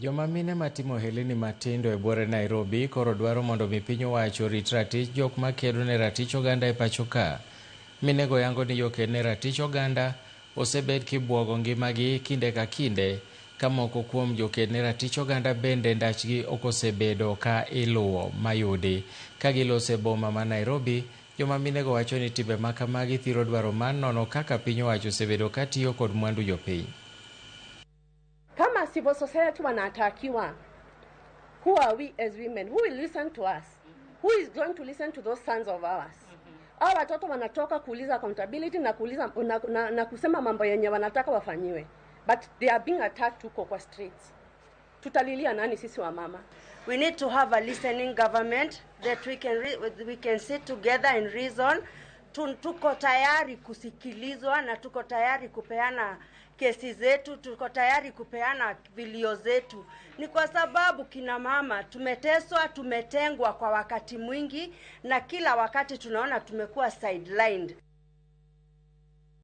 Joma mine matimo ohelni matindo e buore Nairobi koro dwaro mondo mi piny owacho orit ratich jok makedo ne ratich oganda e pacho ka. Minego yango ni joked ne ratich oganda osebed kibuogo ngimagi kinde ka kinde ka moko kuom joked ne ratich oganda bende ndachgi ok osebedo ka iluwo mayudi. Ka giloso e boma ma Nairobi, joma minego wacho ni timbe ma kamagi thiro dwaro mar nono kaka piny owacho osebedo ka tiyo kod mwandu jopiny. Kama civil society wanatakiwa, who are we as women? Who will listen to us? Who is going to listen to those sons of ours? Hao watoto wanatoka kuuliza accountability na kuuliza na kusema mambo yenye wanataka wafanyiwe, but they are being attacked huko kwa streets. Tutalilia nani sisi wa mama? We need to have a listening government that we can sit together and reason. Tuko tayari kusikilizwa na tuko tayari kupeana kesi zetu, tuko tayari kupeana vilio zetu. Ni kwa sababu kina mama tumeteswa, tumetengwa kwa wakati mwingi, na kila wakati tunaona tumekuwa sidelined.